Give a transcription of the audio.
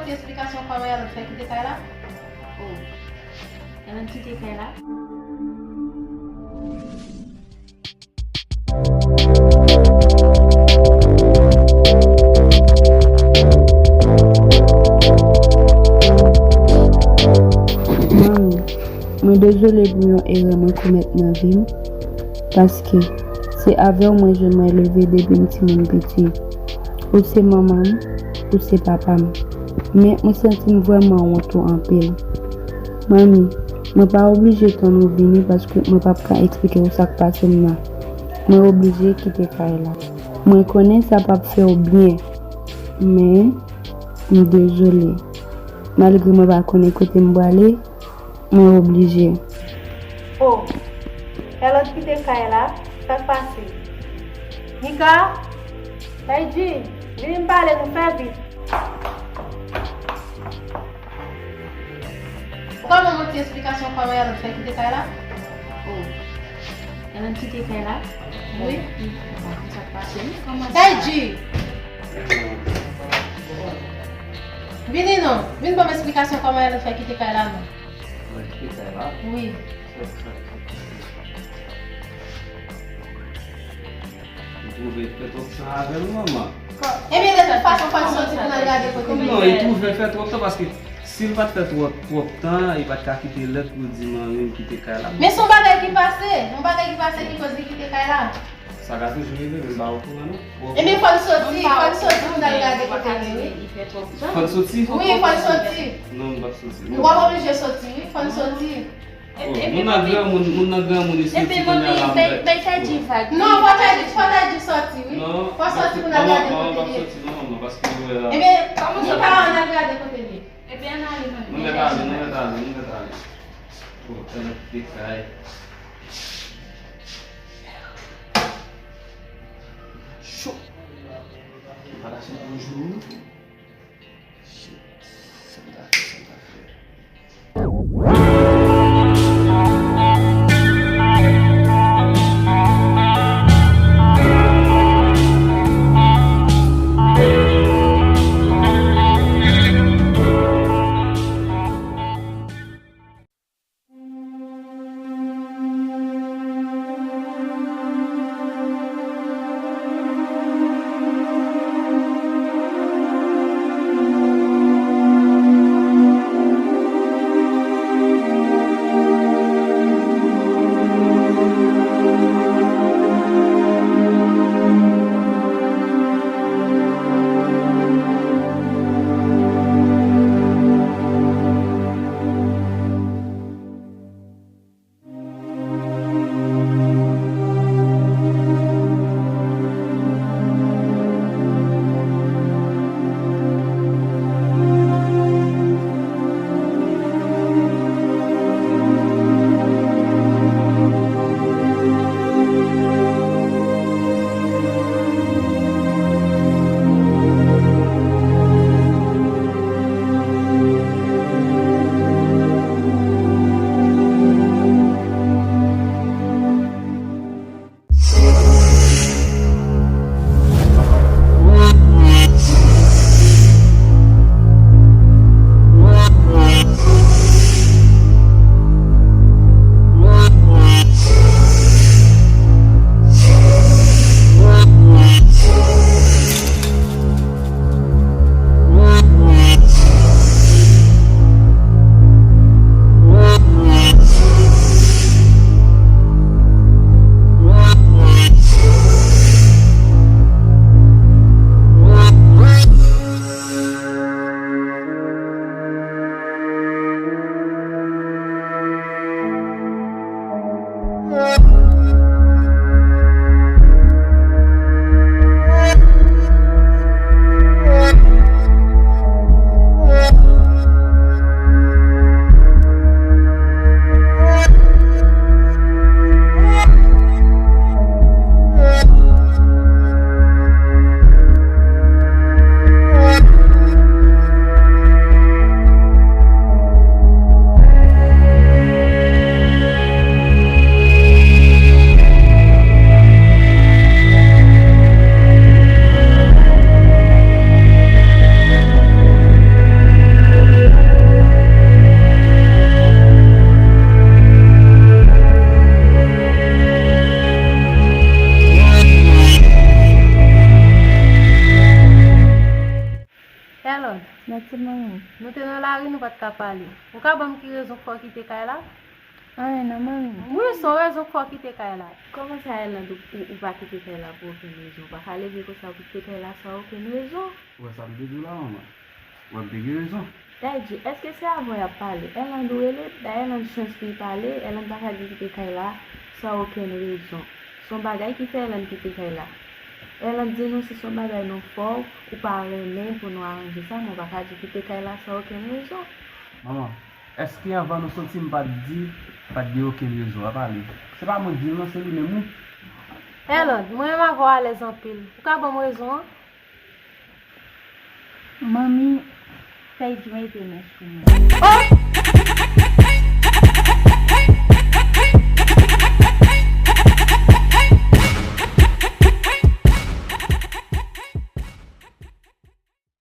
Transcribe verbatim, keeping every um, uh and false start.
Ti esplikasyon kòman Erlande fè kite kay la? Oh. Erlande kite kay la? Manmi, mwen dezole pou yon erè mwen komèt nan vi m, paske se avè w mwen jwenn mwen leve depi m timoun piti. Ou se manman m, ou se papa m. Men mwen santi m vrèman wont ou anpil. Manmi, mwen pa oblije tann ou vini paske mwen p ap ka eksplike w sa k pase m nan. Mwen oblije kite kay la. Mwen konnen sa p ap fè w byen, men m dezole. Malgre mwen pa konnen kote m prale, mwen oblije. Oh, Erlande kite kay la, sa k pase? Mika, Taïdji, vini m pale nou, fè vit. Ou ka ban mwen ti esplikasyon kòman Erlande fè kite kay la? Oh. Erlande kite kay la? Wi. Sa k pase, wi? Kòman sa? Taïdji! Vini non, vin ban m esplikasyon kòman Erlande fè kite kay la non. Mwen kite kay la? Wi. Sa, sa, sa, sa. Li twouve l fè twòp tan avè l, manman. Ebyen, de tout fason, fò l soti pou n al gade kote li ye. Non, li twouve l fè twòp tan, paske si l pa t fè twòp, twòp tan, li pa t ka kite lèt pou l di manmi m kite kay la. Men se yon bagay ki pase, yon bagay ki pase ki koz li kite kay la. Sa ka toujou rive, men m pa okouran, non. Ebyen, fò l soti, fò l soti pou n al gade kote li ye, wi. Fò l soti? Wi, fò l soti. Non, m p ap soti, non. W ap oblije soti, wi, fò l soti. Oh, moun nan granmoun, moun nan granmoun, li soti kounye a la, m pè. Bay Taïdji vag. Non, fò Taïdji, fò Taïdji soti, wi. Non, fò soti pou n al gade kote li ye. Manman, manman p ap soti, non, manman, paske, euh, ebyen, Mika, ann al gade kote li ye. Ebyen, ann ale, manmi. Nou mèt ale, nou mèt ale, nou mèt ale. Oh, tèlè ki te kay. Cho. Pa lage bonjou. Shit. Sa m ta fè, sa m ta fè. Erlande, Mèsi, manmi. Nou te nan lari, nou pa t ka pale. Ou ka ban m ki rezon k fè w kite kay la? Anyen non, manmi. Wi, se yon rezon k fè w kite kay la. Kòman sa, Erlande, ou, ou, ou pa kite kay la pou okenn rezon? Ou pa ka leve konsa pou kite kay la san okenn rezon. Ou wè sa m te di w la, manman? Ou wè m te gen rezon. Daddy, èske se avè w y ap pale? Erlande ou rele, bay Erlande chans pou l pale, Erlande pa ka di kite kay la san okenn rezon. Se yon bagay ki fè Erlande kite kay la. Erlande di nou si se yon bagay nou fè w, ou pa renmen pou nou aranje sa, men w pa ka di kite kay la san okenn rezon. Manman, èske anvan nou soti m pa t di pa t gen okenn rezon a pale? Se pa mwen k di l non, se li menm wi. Erlande, mwen menm avè w alèz anpil. Ou ka ban m rezon an? Manmi, Daddy mete men sou mwen.